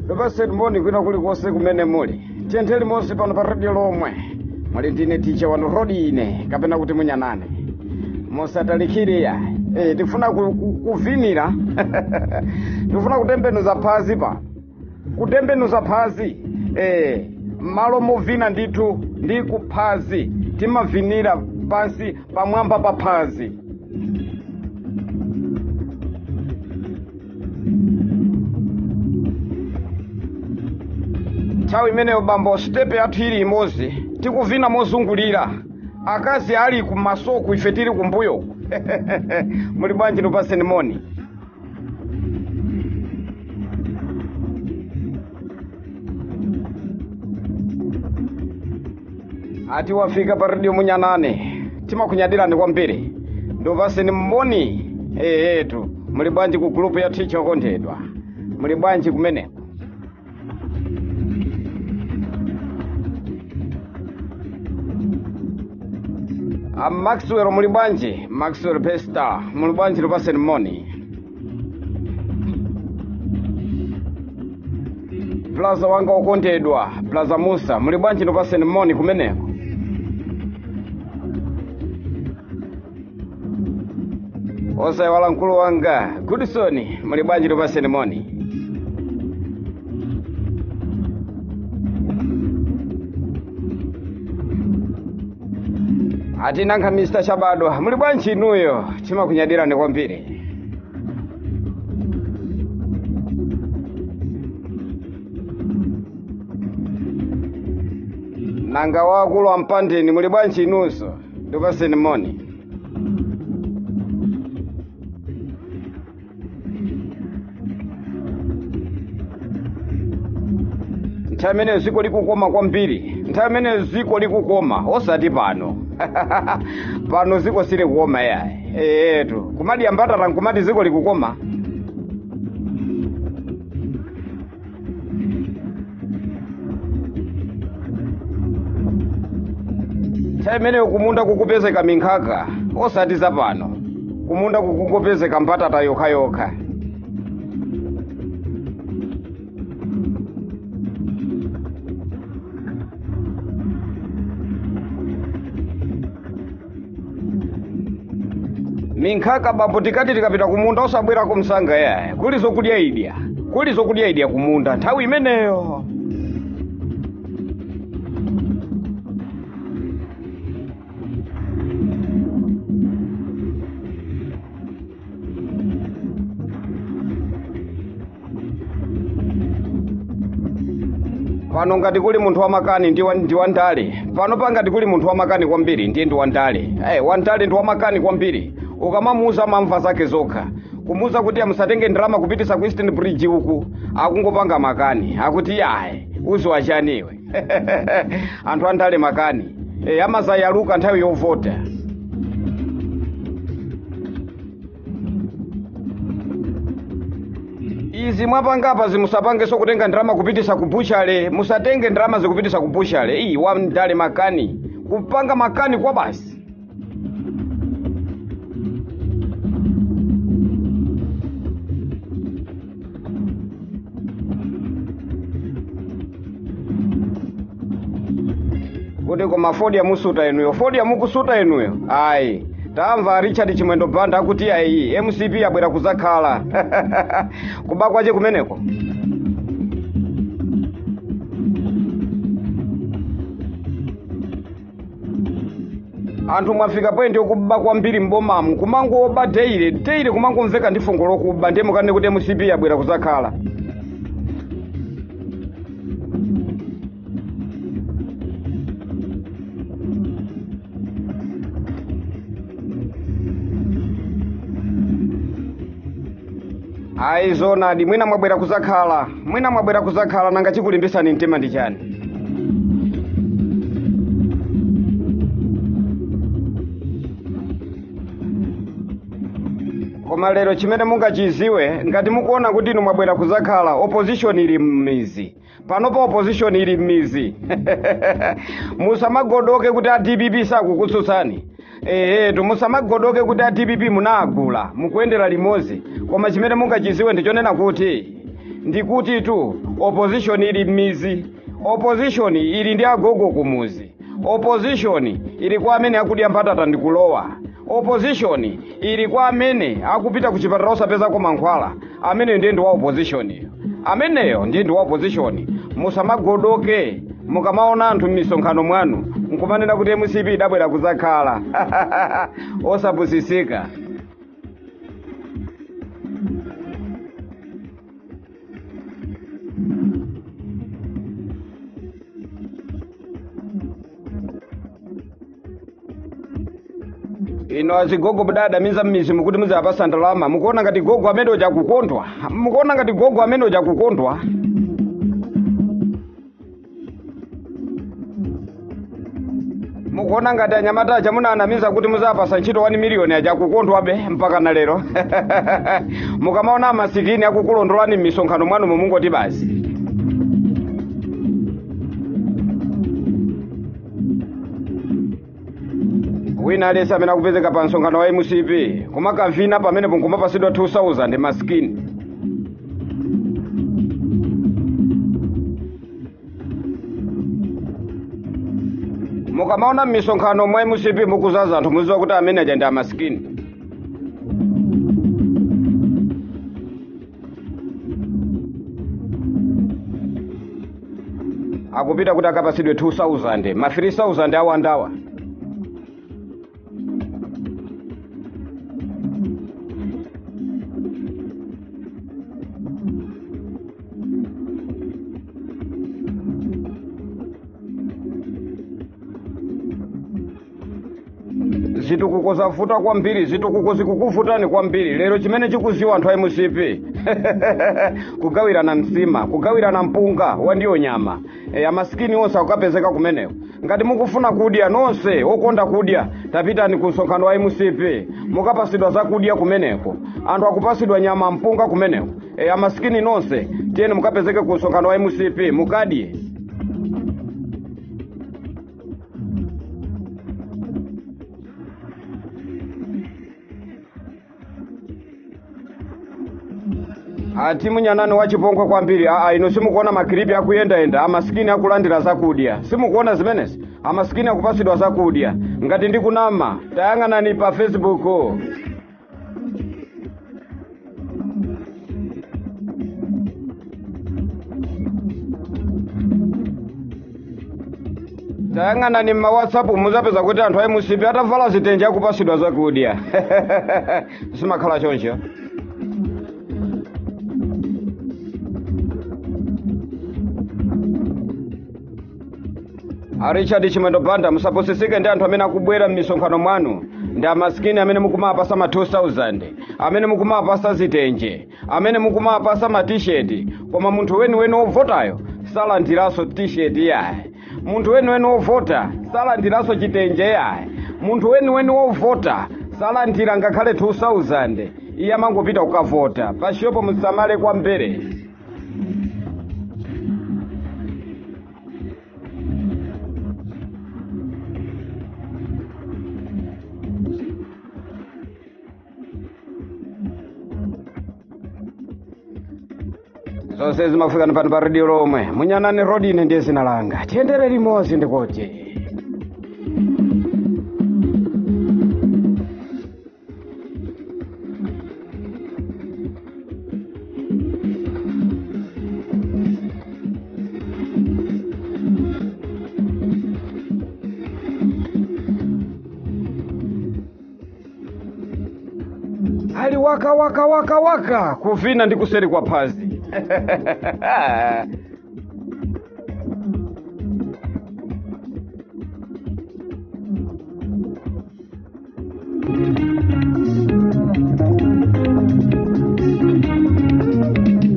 Ndipaseni moni kwina kulikonse kumene muli. Tiyenthe limodzi pano pa radio lomwe muli ndine ticha wanu Rodine, kapena kuti Munyanane. Musatalikire. Tifuna kuvinira. Tifuna kutembenuza phazi pa. Kutembenuza phazi. Malo movina ndithu ndi kuphazi. Timavinira pansi pamwamba pa phazi. Nthawi imeneyo bambo stepe yathu ili imodzi tikuvina mozungulira, akazi ali kumasoku ife tili kumbuyo. Muli bwanji? Ndipaseni moni. Ati wafika pa radio Munyanane, timakunyadirani kwambiri. Ndipaseni moni. Etu muli bwanji ku group ya teacher okondedwa? Muli bwanji kumeneko? A Maxwell muli bwanji? Maxwell Pesta muli bwanji? Ndipaseni moni. Plaza wanga okondedwa, Plaza Musa muli bwanji? Ndipaseni moni kumeneko. Osaiwala mkulu wanga Goodson muli bwanji? Ndipaseni moni. Ati nankha Mr. Chabadwa muli bwanji inuyo? Timakunyadirani kwambiri. Nanga wakulu ampandeni muli bwanji inunso? Ndipaseni moni. Nthawi imene ziko likukoma kwambiri, nthawi imene ziko likukoma, osati pano. Pano ziko silikukoma yayi. Etu kumadi ambatata nkumati ziko likukoma. Nthawi imeneyo kumunda kukupezeka minkhaka, osati za pano. Kumunda kukungopezeka mbatata yokhayokha. Minkhaka bambo, tikati tikapita kumunda osabwera kumsanga yayi, kuli zokudya idya, kuli zokudya idya kumunda nthawi imeneyo. Pano ngati kuli munthu wamakani ndi wandale. Pano pangati kuli munthu wamakani kwambiri ndiye ndi wandale. Wandale ndi wamakani kwambiri. Ukamamuuza mamva zake zokha. Kumuuza kuti amusatenge ndalama kupitisa ku Eastern Bridge uku, akungopanga makani. Akuti yayi, uziwa chani iwe. Anthu andale makani. Amazayaluka nthawi yovota. Izi mwapangapa zimusapangenso kutenga ndalama kupitisa ku bushale, musatenge ndalama zikupitisa ku bushale. Iyi wandale makani, kupanga makani kwa basi. Kuti koma fodya musuta inuyo, fodya mukusuta inuyo. Ayi, tamva Richard Chimwendo Banda akuti ayi MCP yabwera kuzakhala. Kuba kwache kumeneko. Anthu mwafika point yokuba kwambiri mbomamu, kumangoba daily daily, kumangomveka ndi fungo lokuba, ndiye mukane kuti MCP yabwera kuzakhala. Ayi zonadi, mwina mwabwera kuzakhala, mwina mwabwera kuzakhala, nanga chikulimbisani mtima ndi chani? Koma lero chimene mungachiziwe, ngati mukuona kuti inu mwabwera kuzakhala, opposition ili m'mizi. Panopa opposition ili m'mizi. Musamagodoke kuti a DPP sakukutsutsani. Ehetu, musamagodoke kuti a DPP munagula mukuyendera limodzi, koma chimene mungachiziwe ndichonena kuti ndikuti tu opposition ili m'mizi, opposition ili ndi agogo kumuzi, opposition ili kwa amene akudya mbatata ndikulowa, opposition ili kwa amene akupita ku chipatala osapezako mankhwala. Ameneyo ndiye ndi wa opposition iyo, ameneyo ndiye ndi wa opposition. Musamagodoke mukamaona anthu m'misonkhano mwanu nkumanena kuti MCP idabwera kudzakhala. Osapusisika. Ino azigogo mudadamiza m'mizi mukuti muzapasa ndalama, mukuona ngati gogo amene uja akukondwa? Mukuona ngati gogo amene uja akukondwa? Mukuona ngati anyamata aja munanamiza kuti muzapasa ntchito 1 miliyoni aja akukondwabe mpaka na lero? Mukamaona amasikini akukulondolani m'misonkhano mwanu, mumungoti basi. Wina aliyense amene akupezeka pa msonkhano wa MCP kumakavina pamenepo nkumapasidwa 2000, masikini. Mukamaona m'misonkhano mwa MCP mukuzaza anthu, muziwa kuti amene aja ndi amasikini. Akupita kuti akapasidwe 2000, ma 3000 awandawa. Zitukuko zavuta kwambiri, zitukuko zikukuvutani kwambiri. Lero chimene chikuziwa anthu a MCP kugawirana msima, kugawirana mpunga wandiyo nyama. Amasikini onse akukapezeka kumeneko. Ngati mukufuna kudya, nonse okonda kudya, tapitani ku msonkhano wa MCP, mukapasidwa zakudya kumeneko. Anthu akupasidwa nyama, mpunga kumeneko. Amasikini nonse, tiyeni mukapezeke ku msonkhano wa MCP mukadye. Ati munyanani wachipongwe kwambiri. Aa, ino simukuona makiripi akuyendayenda, amasikini akulandira zakudya? Simukuona zimenezi? Amasikini akupasidwa zakudya. Ngati ndikunama, tayang'anani pa Facebook. Tayang'anani mma WhatsApp, muzapeza kuti anthu a MCP atavala zitenje akupasidwa zakudya. Zimakhala choncho. A Richard Chimwendo Banda, musapusisike ndi anthu amene akubwera m'misonkhano mwanu. Ndi amasikini amene mukumapasa ma 2000, amene mukumapasa zitenje, amene mukumapasa ma T-shirt, koma munthu weniweni wovotayo salandiranso T-shirt yayi. Munthu weniweni wovota salandiranso chitenje yayi. Munthu weniweni wovota salandira ngakhale 2000. Iye amangopita kukavota. Pashopo musamale kwambiri. Zonse zimafika pano pa Radio Lomwe. Munyanani Rodine ndiye zina langa. Tiyendere limodzi ndikuti ali waka waka waka waka kuvina ndi kuseri kwa phazi.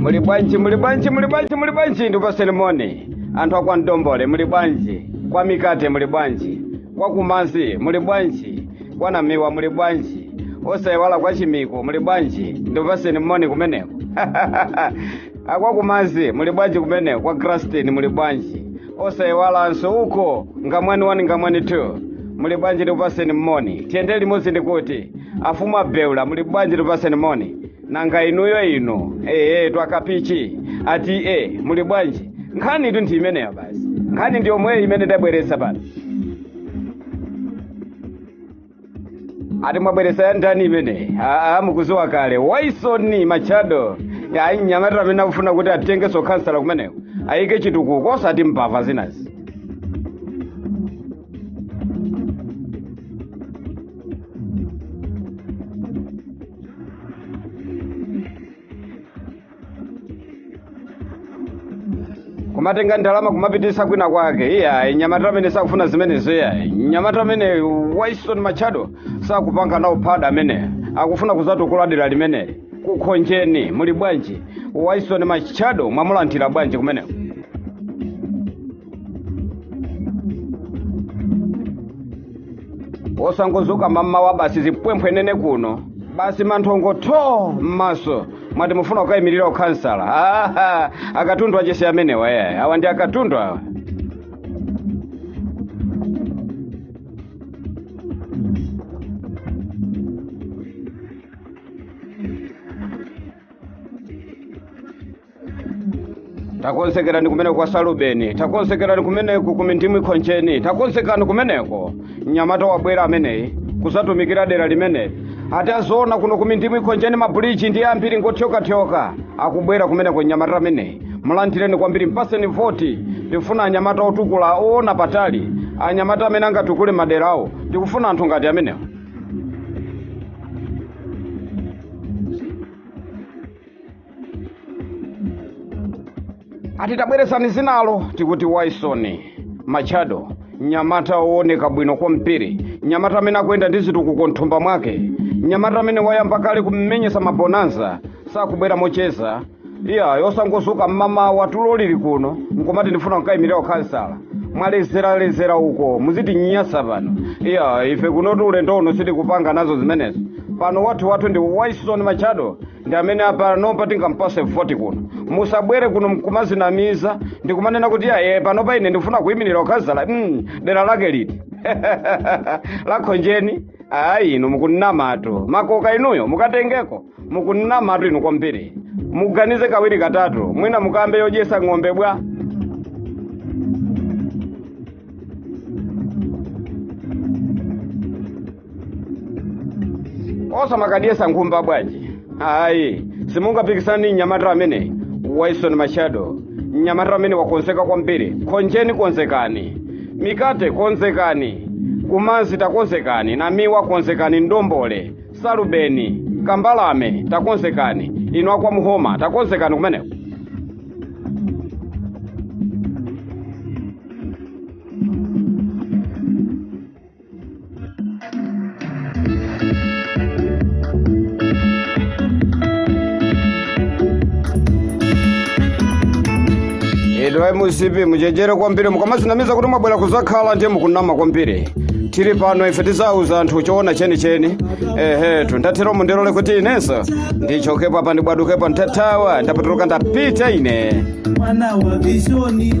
Muli bwanji? Muli bwanji? Muli bwanji? Muli bwanji? Ndipaseni moni anthu akwa Mdombole, muli bwanji? Kwa Mikate muli bwanji? Kwa Kumanzi muli bwanji? Kwa Namiwa muli bwanji? Osayiwala kwa Chimiko muli bwanji? Ndipaseni moni kumeneko. Akwakumazi muli bwanji kumeneko? Kwa Grastin muli bwanji? Osayiwalanso uko ngamwani 1 ngamwani 2 muli bwanji? Ndikupaseni moni. Tiyende limodzi, ndikuti afumu abeula muli bwanji? Ndikupaseni moni. Nanga inuyo inu ee twakapichi ati e muli bwanji? Nkhani itu ndi imeneyo basi, nkhani ndi yomweyo imene ndabweretsa pano. Ati mwabweretsa ya ndani imeneyi? Aa, mukuziwa kale, Waisoni Machado. Ayi, mnyamata amene akufuna kuti atengenso khansala kumeneko, ayike chitukuko osati mbava zinazi. Kumatenga ndalama kumapitisa kwina kwake, iyayi, mnyamata amene sakufuna zimenezo. Iyayi, mnyamata amene Waison Machado sakupanga nawo phada, amene akufuna kuzatukula dera limeneli. Kukhonjeni muli bwanji? Waison Machado mwamulandira bwanji kumeneko? Osangozuka mammawa basi zipwempwe nene kuno basi manthongo tho m'maso, mwati mufuna kukayimirira ukhansala. Aha, akatundu achese amenewa. Ye, awa ndi akatundu awa. Takonzekerani kumeneko kwa Salubeni, takonzekerani kumeneko ku Mindimu Ikhonjeni, takonzekani kumeneko. Mnyamata wabwera ameneyi kuzatumikira dera limeneli. Ati azoona kuno ku Mindimu Ikhonjeni mabuliji ndi ambiri ngothyokathyoka. Akubwera kumeneko mnyamata ameneyi, mulandireni kwambiri, mpaseni voti. Ndikufuna anyamata otukula, oona patali, anyamata amene angatukule maderawo. Ndikufuna anthu ngati amenewo. Ati tabweresani zinalo, tikuti Waisoni Machado, mnyamata wooneka bwino kwambiri, mnyamata amene akuyenda ndi zitukuko mthumba mwake, mnyamata amene wayamba kale kummenyesa mabonanza, sakubwera mocheza. Iya, yosangozuka mmamawa tulo lili kuno nkomati ndifuna kukayimirira ukhansala, mwalezeralezera uko muziti nyasa pano. Iya, ife kunotu ulendo uno sitikupanga nazo zimenezo pano. Wathu wathu ndi Waison Machado, ndi amene panopa tingampase voti kuno. Musabwere kuno mkumazinamiza ndikumanena kuti aye, panopa ine ndifuna kuyimirira ukhansala. Dera lake liti? Lakhonjeni? Ayi, inu mukunamatu makoka inuyo, mukatengeko mukunamatu inu kwambiri. Muganize kawiri katatu, mwina mukambe yodyesa ng'ombe bwa. Osamakadyesa nkhumba bwanji? Ayi, simungapikisani mnyamata amene Waison Machado, mnyamata amene wakonzeka kwambiri. Khonjeni konzekani, mikate konzekani, kumanzi takonzekani, namiwa konzekani, ndombole, Salubeni, Kambalame takonzekani, inu akwamuhoma takonzekani kumeneko. Inu MCP muchenjere kwambiri, mukamazinamiza kuti mwabwera kuzakhala ndiye mukunama kwambiri. Tili pano ife, tizauza anthu choona chenicheni. Ehetu, ndatero mundilole kuti inenso ndichokepo apa, ndibwadukepo, ntathawa, ndapatuluka, ndapita ine. Mwana wa vision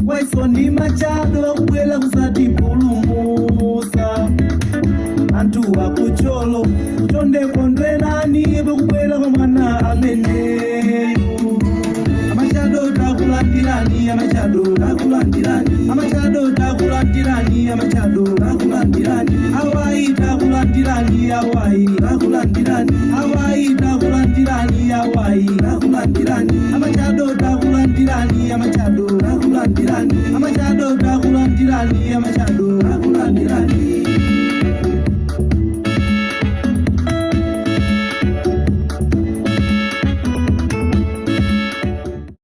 Waisoni Machado kubwela kusatipulumusa anthu akucholo. Chonde kondwerani pakubwela kwa mwana ameneyu. Amachado takulandirani, Amachado takulandirani, Amachado takulandirani, Amachado takulandirani, awayi takulandirani, awayi takulandirani, awayi takulandirani, awayi takulandirani, Amachado takulandirani, Amachado takulandirani, Amachado takulandirani, Amachado.